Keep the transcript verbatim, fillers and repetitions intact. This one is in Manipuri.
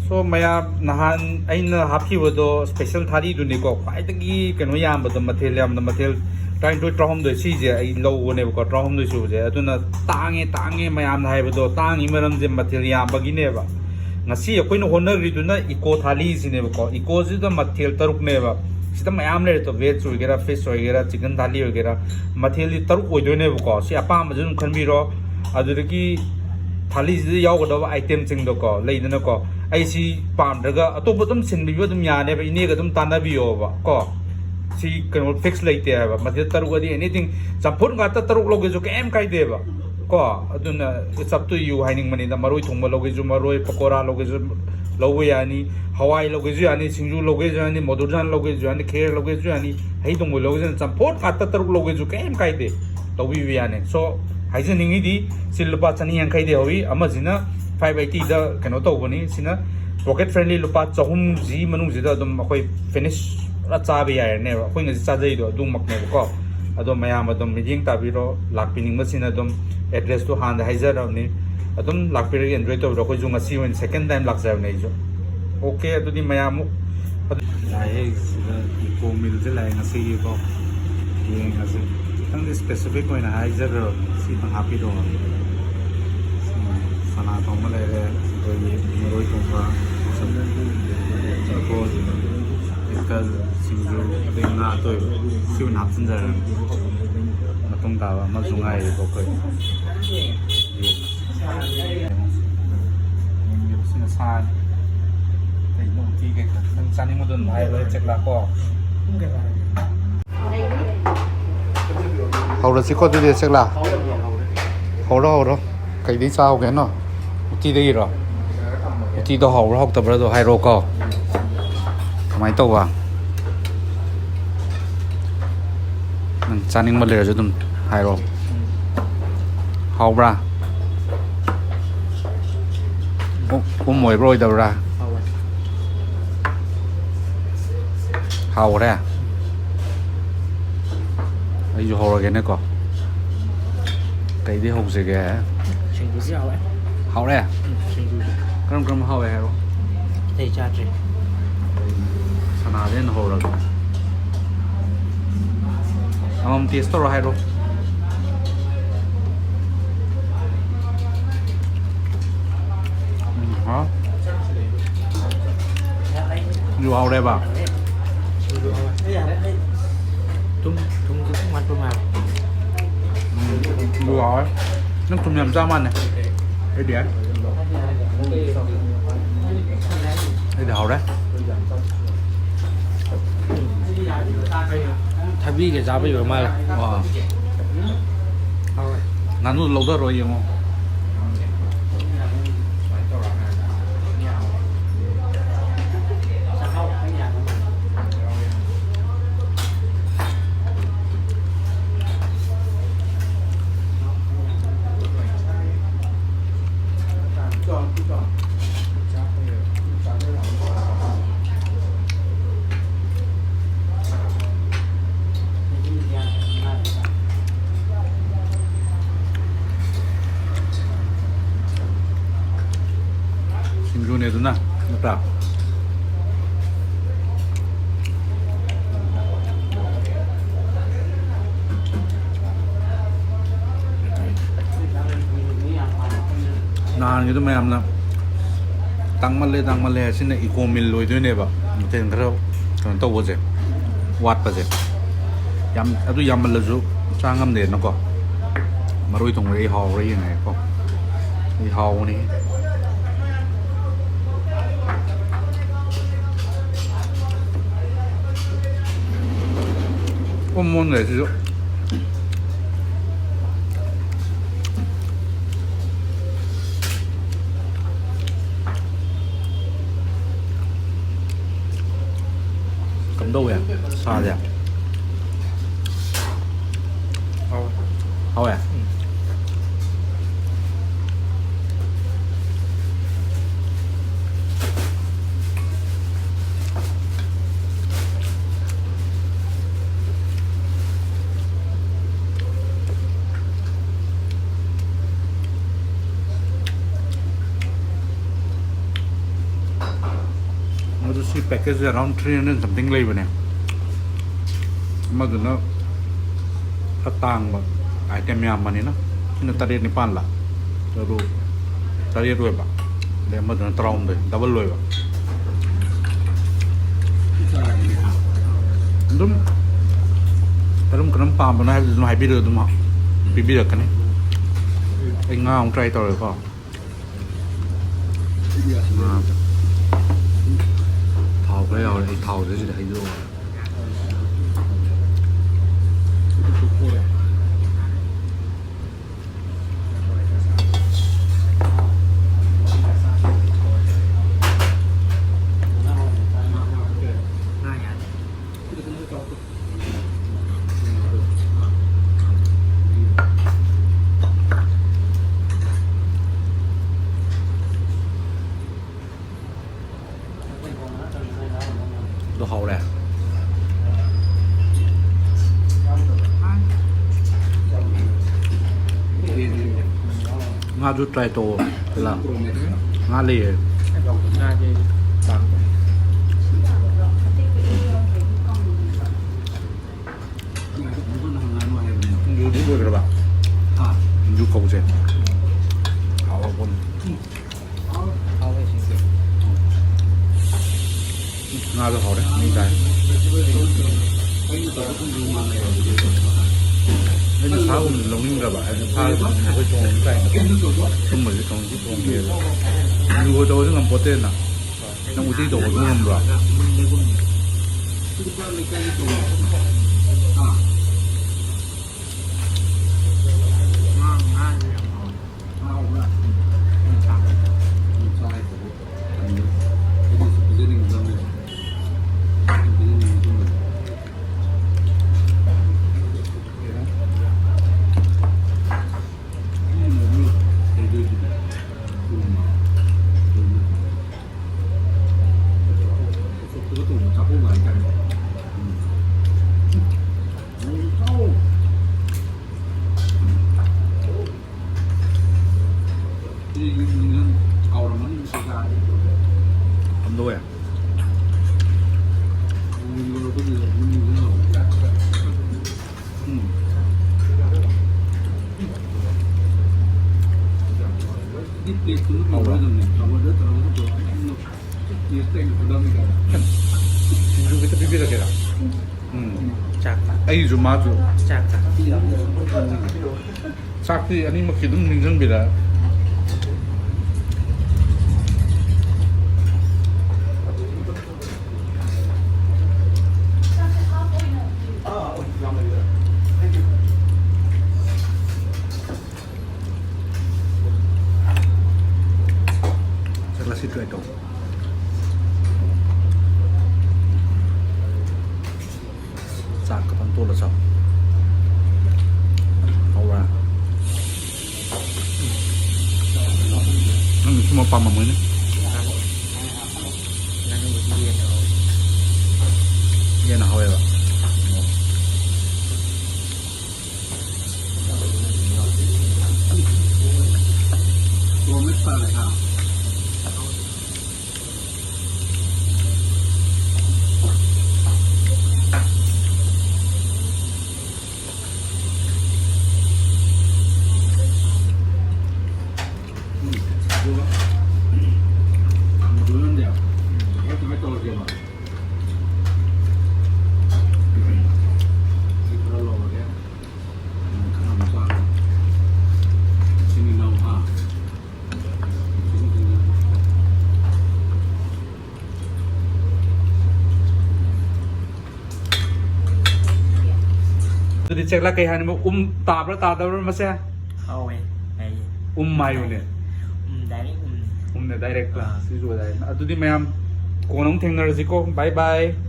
ꯁꯣ ꯃꯌꯥꯝ, ꯅꯍꯥꯟ ꯑꯩꯅ ꯍꯥꯞꯈꯤꯕꯗꯣ ꯁ꯭ꯄꯦꯁꯦꯜ ꯊꯥꯔꯤꯗꯨꯅꯤꯀꯣ, ꯈ꯭ꯋꯥꯏꯗꯒꯤ ꯀꯩꯅꯣ ꯌꯥꯝꯕꯗꯣ, ꯃꯊꯦꯜ ꯌꯥꯝꯕꯗꯣ, ꯃꯊꯦꯜ ꯇꯔꯥꯅꯤꯊꯣꯏ, ꯇꯔꯥꯍꯨꯝꯗꯣꯏ, ꯁꯤꯁꯦ ꯑꯩ ꯂꯧꯕꯅꯦꯕꯀꯣ, ꯇꯔꯥꯍꯨꯝꯗꯣꯏ ꯁꯨꯕꯁꯦ꯫ ꯑꯗꯨꯅ ꯇꯥꯡꯉꯦ, ꯇꯥꯡꯉꯦ ꯃꯌꯥꯝꯅ ꯍꯥꯏꯕꯗꯣ, ꯇꯥꯡꯉꯤ ꯃꯔꯝꯁꯦ ꯃꯊꯦꯜ ꯌꯥꯝꯕꯒꯤꯅꯦꯕ꯫ ꯉꯁꯤ ꯑꯩꯈꯣꯏꯅ ꯍꯣꯠꯅꯈ꯭ꯔꯤꯗꯨꯅ ꯏꯀꯣ ꯊꯥꯂꯤꯁꯤꯅꯦꯕꯀꯣ꯫ ꯏꯀꯣꯁꯤꯗ ꯃꯊꯦꯜ ꯇꯔꯨꯛꯅꯦꯕ꯫ ꯁꯤꯗ ꯃꯌꯥꯝ ꯂꯩꯔꯦ ꯇꯣ, ꯚꯦꯖ ꯑꯣꯏꯒꯦꯔꯥ, ꯐꯤꯁ ꯑꯣꯏꯒꯦꯔꯥ, ꯆꯤꯛꯀꯟ ꯊꯥꯂꯤ ꯑꯣꯏꯒꯦꯔꯥ, ꯃꯊꯦꯜꯗꯤ ꯇꯔꯨꯛ ꯑꯣꯏꯗꯣꯏꯅꯦꯕꯀꯣ꯫ ꯁꯤ ꯑꯄꯥꯝꯕꯁꯨ ꯑꯗꯨꯝ ꯈꯟꯕꯤꯔꯣ꯫ ꯑꯗꯨꯗꯒꯤ ꯊꯥꯂꯤꯁꯤꯗ ꯌꯥꯎꯒꯗꯕ ꯑꯥꯏꯇꯦꯝꯁꯤꯡꯗꯣꯀꯣ, ꯂꯩꯗꯅꯀꯣ, ꯑꯩ ꯁꯤ ꯄꯥꯝꯗ꯭ꯔꯒ ꯑꯇꯣꯞꯄ ꯑꯗꯨꯝ ꯁꯤꯟꯕꯤꯕ ꯑꯗꯨꯝ ꯌꯥꯅꯦꯕ, ꯏꯅꯦꯒ ꯑꯗꯨꯝ ꯇꯥꯟꯅꯕꯤꯌꯣꯕ ꯀꯣ꯫ ꯁꯤ ꯀꯩꯅꯣ ꯐꯤꯛꯁ ꯂꯩꯇꯦ ꯍꯥꯏꯕ, ꯃꯊꯦꯜ ꯇꯔꯨꯛ ꯑꯗꯤ ꯑꯦꯅꯤꯊꯤꯡ, ꯆꯝꯐꯨꯠ ꯉꯥꯛꯇ ꯇꯔꯨꯛ ꯂꯧꯒꯦꯁꯨ ꯀꯩꯝ ꯀꯥꯏꯗꯦꯕ ꯀꯣ꯫ ꯑꯗꯨꯅ it's up to you ꯍꯥꯏꯅꯤꯡꯕꯅꯤꯗ, ꯃꯔꯣꯏ ꯊꯣꯡꯕ ꯂꯧꯒꯦꯁꯨ ꯃꯔꯣꯏ, ꯄꯀꯣꯔꯥ ꯂꯧꯒꯦꯁꯨ ꯂꯧꯕ ꯌꯥꯅꯤ, ꯍꯋꯥꯏ ꯂꯧꯒꯦꯁꯨ ꯌꯥꯅꯤ, ꯁꯤꯡꯖꯨ ꯂꯧꯒꯦꯁꯨ ꯌꯥꯅꯤ, ꯃꯣꯗꯨꯔꯖꯥꯟ ꯂꯧꯒꯦꯁꯨ ꯌꯥꯅꯤ, ꯈꯦꯔ ꯂꯧꯒꯦꯁꯨ ꯌꯥꯅꯤ, ꯍꯩ ꯊꯣꯡꯕ ꯂꯧꯒꯦꯁꯨ ꯌꯥꯅꯤ, ꯆꯝꯐꯨꯠ ꯉꯥꯛꯇ ꯇꯔꯨꯛ ꯂꯧꯒꯦꯁꯨ ꯀꯩꯝ ꯀꯥꯏꯗꯦ, ꯂꯧꯕꯤꯕ ꯌꯥꯅꯤ꯫ ꯁꯣ ꯍꯥꯏꯖꯅꯤꯡꯉꯤꯗꯤ ꯁꯤ ꯂꯨꯄꯥ ꯆꯅꯤ ꯌꯥꯡꯈꯩꯗꯤ ꯍꯧꯏ, ꯑꯃꯁꯤꯅ ꯐꯥꯏꯚ ꯑꯩꯠꯇꯤꯗ ꯀꯩꯅꯣ ꯇꯧꯕꯅꯤ꯫ ꯁꯤꯅ ꯄꯣꯀꯦꯠ ꯐ꯭ꯔꯦꯟꯂꯤ, ꯂꯨꯄꯥ ꯆꯍꯨꯝꯁꯤ ꯃꯅꯨꯡꯁꯤꯗ ꯑꯗꯨꯝ ꯑꯩꯈꯣꯏ ꯐꯤꯅꯤꯁ ꯄꯨꯔꯥ ꯆꯥꯕ ꯌꯥꯏꯔꯅꯦꯕ꯫ ꯑꯩꯈꯣꯏ ꯉꯁꯤ ꯆꯥꯖꯩꯗꯣ ꯑꯗꯨꯃꯛꯅꯦꯕꯀꯣ꯫ ꯑꯗꯣ ꯃꯌꯥꯝ ꯑꯗꯨꯝ ꯃꯤꯠꯌꯦꯡ ꯇꯥꯕꯤꯔꯣ, ꯂꯥꯛꯄꯤꯅꯤꯡꯕꯁꯤꯅ ꯑꯗꯨꯝ ꯑꯦꯗ꯭ꯔꯦꯁꯇꯣ ꯍꯥꯟꯅ ꯍꯥꯏꯖꯔꯕꯅꯤ, ꯑꯗꯨꯝ ꯂꯥꯛꯄꯤꯔꯒ ꯑꯦꯟꯖꯣꯏ ꯇꯧꯕꯤꯔꯣ꯫ ꯑꯩꯈꯣꯏꯁꯨ ꯉꯁꯤ ꯑꯣꯏꯅ ꯁꯦꯀꯦꯟ ꯇꯥꯏꯝ ꯂꯥꯛꯆꯕꯅꯦ ꯑꯩꯁꯨ꯫ ꯑꯣꯀꯦ, ꯑꯗꯨꯗꯤ ꯃꯌꯥꯝ ꯑꯃꯨꯛ ꯑꯗꯨ ꯂꯥꯛꯑꯦ, ꯁꯤꯗ ꯏꯀꯣ ꯃꯤꯜꯁꯦ ꯂꯥꯛꯑꯦ ꯉꯁꯤꯒꯤꯀꯣ꯫ ꯌꯦꯡꯉꯁꯤ, ꯈꯤꯇꯪꯗꯤ ꯁ꯭ꯄꯦꯁꯤꯐꯤꯛ ꯑꯣꯏꯅ ꯍꯥꯏꯖꯈ꯭ꯔꯕꯅꯤ, ꯁꯤꯇꯪ ꯍꯥꯞꯄꯤꯔꯛꯑꯣ꯫ ꯁꯅꯥ ꯊꯣꯡꯕ ꯂꯩꯔꯦ, ꯑꯩꯈꯣꯏꯒꯤ ꯃꯔꯣꯏ ꯊꯣꯡꯕ, ꯆꯝꯐꯨꯠ, ꯄꯤꯀꯜ, ꯁꯤꯡꯖꯨ, ꯑꯗꯩ ꯉꯥ ꯑꯇꯣꯏꯕ, ꯁꯤ ꯑꯣꯏꯅ ꯍꯥꯞꯆꯤꯟꯖꯔꯒꯦ꯫ ꯃꯇꯨꯡ ꯇꯥꯕ ꯑꯃꯁꯨ ꯉꯥꯏꯔꯤꯕ ꯑꯩꯈꯣꯏ꯫ ꯌꯦꯡꯒꯦ, ꯁꯤꯅ ꯁꯥꯅꯤ꯫ ꯑꯇꯩ ꯑꯗꯨꯝ ꯎꯇꯤ ꯀꯩꯀꯥ ꯅꯪ ꯆꯥꯅꯤꯡꯕꯗꯣ ꯑꯗꯨꯝ ꯍꯥꯏꯔꯣ, ꯆꯦꯛꯂꯥ ꯀꯣ꯫ ꯍꯧꯔꯁꯤꯀꯣ ꯑꯗꯨꯗꯤ, ꯆꯦꯛꯂꯥ꯫ ꯍꯧꯔꯣ, ꯍꯧꯔꯣ꯫ ꯀꯩꯗꯩ ꯆꯥꯍꯧꯒꯦꯅꯣ? ꯎꯇꯤꯗꯒꯤꯔꯣ? ꯎꯇꯤꯗꯣ ꯍꯥꯎꯕ꯭ꯔꯥ ꯍꯥꯎꯇꯕ꯭ꯔꯥꯗꯣ ꯍꯥꯏꯔꯣꯀꯣ꯫ ꯀꯃꯥꯏꯅ ꯇꯧꯕ? ꯅꯪ ꯆꯥꯅꯤꯡꯕ ꯂꯩꯔꯁꯨ ꯑꯗꯨꯝ ꯍꯥꯏꯔꯣ꯫ ꯍꯥꯎꯕ꯭ꯔꯥ? ꯎ-, ꯎꯝ ꯑꯣꯏꯕ꯭ꯔꯥ ꯑꯣꯏꯗꯕ꯭ꯔꯥ? ꯍꯥꯎꯋꯦ꯫ ꯍꯥꯎꯔꯦ? ꯑꯩꯁꯨ ꯍꯧꯔꯒꯦꯅꯦꯀꯣ꯫ ꯀꯩꯗꯩ ꯍꯧꯁꯤꯒꯦ? ꯁꯤꯡꯖꯨꯁꯤ ꯍꯥꯎꯋꯦ꯫ ꯍꯥꯎꯔꯦ? ꯎꯝ, ꯁꯤꯡꯖꯨꯁꯦ꯫ ꯀꯔꯝ ꯀꯔꯝ ꯍꯥꯎꯋꯦ ꯍꯥꯏꯔꯣ꯫ ꯑꯩ ꯆꯥꯗ꯭ꯔꯤ꯫ ꯁꯅꯥꯗ ꯍꯦꯟꯅ ꯍꯧꯔꯒ꯫ ꯑꯃꯃꯝ ꯇꯦꯁ ꯇꯧꯔ ꯍꯥꯏꯔꯣ꯫ ꯎꯝ, ꯍꯥꯎ꯫ ꯑꯗꯨ ꯍꯥꯎꯔꯦꯕ꯫ ꯊꯨꯝ, ꯊꯨꯝꯁꯨ ꯈꯤꯇꯪ ꯋꯥꯠꯄ ꯃꯥꯜꯂꯦ꯫ ꯎꯝ, ꯑꯗꯨ ꯍꯥꯎꯔꯦ꯫ ꯅꯪ ꯊꯨꯝ ꯌꯥꯝ ꯆꯥ ꯃꯥꯜꯂꯦ꯫ ꯑꯩꯗꯤ ꯌꯥꯏ꯫ ꯑꯩꯗꯤ ꯍꯥꯎꯔꯦ꯫ ꯊꯕꯤꯒ ꯆꯥꯕꯩ ꯑꯣꯏꯔ ꯃꯥꯜꯂꯦ꯫ ꯑꯣ꯫ ꯍꯥꯎꯔꯦ꯫ ꯉꯥꯅꯨ ꯂꯧꯊꯔꯣ ꯌꯦꯡꯉꯣ꯫ ꯁꯤꯡꯖꯨꯅꯦ ꯑꯗꯨꯅ, ꯅꯠꯇ꯭ꯔꯥ? ꯅꯍꯥꯟꯒꯤꯗꯣ ꯃꯌꯥꯝꯅ ꯇꯥꯡꯃꯜꯂꯦ, ꯇꯥꯡꯃꯜꯂꯦ ꯍꯥꯏꯁꯤꯅ ꯏꯀꯣ ꯃꯤꯜ ꯑꯣꯏꯗꯣꯏꯅꯦꯕ, ꯃꯊꯦꯜ ꯈꯔ ꯀꯩꯅꯣ ꯇꯧꯕꯁꯦ, ꯋꯥꯠꯄꯁꯦ꯫ ꯌꯥꯝ, ꯑꯗꯨ ꯌꯥꯝꯃꯜꯂꯁꯨ ꯆꯥ ꯉꯝꯗꯦꯅꯀꯣ꯫ ꯃꯔꯣꯏ ꯊꯣꯡꯕ ꯑꯩ ꯍꯥꯎꯕ꯭ꯔꯥ ꯌꯦꯡꯉꯒꯦꯀꯣ꯫ ꯑꯩ ꯍꯥꯎꯕꯅꯤ꯫ ꯑꯣ, ꯃꯣꯟ ꯂꯩꯁꯤꯁꯨ꯫ ꯀꯝꯗꯧꯋꯦ? ꯁꯥꯁꯦ? ꯍꯥꯎꯋꯦ꯫ ꯍꯥꯎꯋꯦ? ꯎꯝ꯫ ꯑꯗꯨ ꯁꯤ package around three hundred something ꯂꯩꯕꯅꯦ꯫ ꯑꯃꯗꯨꯅ ꯈꯔ ꯇꯥꯡꯕ, item ꯌꯥꯝꯕꯅꯤꯅ꯫ ꯁꯤꯅ ꯇꯔꯦꯠ ꯅꯤꯄꯥꯜꯂ, ꯑꯗꯨ ꯇꯔꯦꯠ ꯑꯣꯏꯕ, ꯑꯗꯩ ꯑꯃꯗꯨꯅ ꯇꯔꯥꯍꯨꯝꯗꯣꯏ, double ꯑꯣꯏꯕ꯫ ꯑꯗꯨꯝ ꯀꯔꯝ ꯀꯔꯝ ꯄꯥꯝꯕꯅꯣ ꯍꯥꯏꯕꯗꯨ ꯑꯗꯨꯝ ꯍꯥꯏꯕꯤꯔꯛꯑꯣ, ꯑꯗꯨꯝ ꯄꯤꯕꯤꯔꯛꯀꯅꯤ꯫ ꯑꯩ ꯉꯥ ꯑꯃꯨꯛ try ꯇꯧꯔꯦꯀꯣ꯫ ꯉꯥ꯫ ꯊꯥꯎ ꯈꯔ ꯌꯥꯎꯔꯦ, ꯑꯩ ꯊꯥꯎꯁꯦ ꯁꯤꯗ ꯍꯩꯗꯣꯛꯑꯒ꯫ ꯑꯗꯨ ꯍꯧꯔꯦ꯫ ꯉꯥꯗꯨ try ꯇꯧꯑꯣ, ꯄꯤꯂꯥ꯫ ꯉꯥ ꯂꯩꯌꯦ꯫ ꯉꯥꯗꯤ ꯄꯥꯝꯗꯦ꯫ ꯁꯤꯡꯖꯨꯗꯤ ꯂꯣꯏꯈ꯭ꯔꯕ? ꯁꯤꯡꯖꯨ ꯀꯧꯁꯦ꯫ ꯍꯥꯎꯔꯄꯣꯠꯅꯤ꯫ ꯍꯥꯎꯋꯦ ꯁꯤꯡꯖꯨ꯫ ꯉꯥꯗꯣ ꯍꯥꯎꯔꯦ, ꯃꯩ ꯇꯥꯔꯦ꯫ ꯑꯩꯅ ꯁꯥꯒꯨꯝꯕꯗꯤ ꯂꯧꯅꯤꯡꯗ꯭ꯔꯕ, ꯍꯥꯏꯗꯤ ꯁꯥꯒꯨꯝꯕꯗꯤ ꯑꯩꯈꯣꯏ ꯊꯣꯡꯕ ꯇꯥꯏꯅꯀꯣ꯫ ꯊꯨꯝꯕꯁꯦ ꯊꯣꯡꯗꯤ ꯊꯣꯡꯗꯦ ꯑꯗꯣ꯫ ꯁꯤꯡꯖꯨ ꯇꯧꯕꯁꯨ ꯉꯝꯄꯣꯠꯇꯦꯗꯅ꯫ ꯅꯪ ꯎꯇꯤ ꯇꯧꯕꯁꯨ ꯉꯝꯕ꯭ꯔꯣ? ꯀꯝꯗꯧꯋꯦ? ꯁꯤꯡꯖꯨ ꯈꯤꯇ ꯄꯤꯕꯤꯔꯛꯀꯦꯔꯥ? ꯎꯝ꯫ ꯆꯥꯛ꯫ ꯑꯩꯁꯨ ꯃꯥꯁꯨ꯫ ꯆꯥꯛ ꯆꯥꯛ꯫ ꯆꯥꯛꯇꯤ ꯑꯅꯤꯃꯛꯀꯤ ꯑꯗꯨꯝ ꯅꯤꯡꯁꯤꯡꯕꯤꯔꯛꯑꯦ꯫ ꯆꯥꯛ ꯂꯥꯁꯤ try ꯇꯧ꯫ ꯆꯥꯛ ꯈꯇꯪ ꯇꯣꯠꯂ ꯆꯥꯎ꯫ ꯍꯥꯎꯕ꯭ꯔꯥ? ꯅꯪ ꯁꯨꯝꯕ ꯄꯥꯝꯃꯝꯃꯣꯏꯅꯦ꯫ ꯌꯦꯟꯅ ꯍꯥꯎꯋꯦꯕ꯫ ꯑꯗꯨꯗꯤ ꯆꯦꯛꯂꯥ ꯀꯩ ꯍꯥꯏꯅꯣ? ꯎꯝ ꯇꯥꯕ꯭ꯔꯥ ꯇꯥꯗꯕ꯭ꯔꯥ ꯃꯁꯦ? ꯍꯥꯎꯋꯦ꯫ ꯍꯥꯏꯌꯦ꯫ ꯎꯝ ꯍꯥꯏꯌꯨꯅꯦ꯫ ꯎꯝ direct ꯎꯝꯅꯦ꯫ ꯎꯝꯅꯦ direct ꯂꯥ? ꯑꯥ꯫ ꯁꯤꯁꯨ direct꯫ ꯑꯗꯨꯗꯤ ꯃꯌꯥꯝ ꯀꯣꯟꯅ ꯑꯃꯨꯛ ꯊꯦꯡꯅꯔꯁꯤꯀꯣ꯫ Bye bye꯫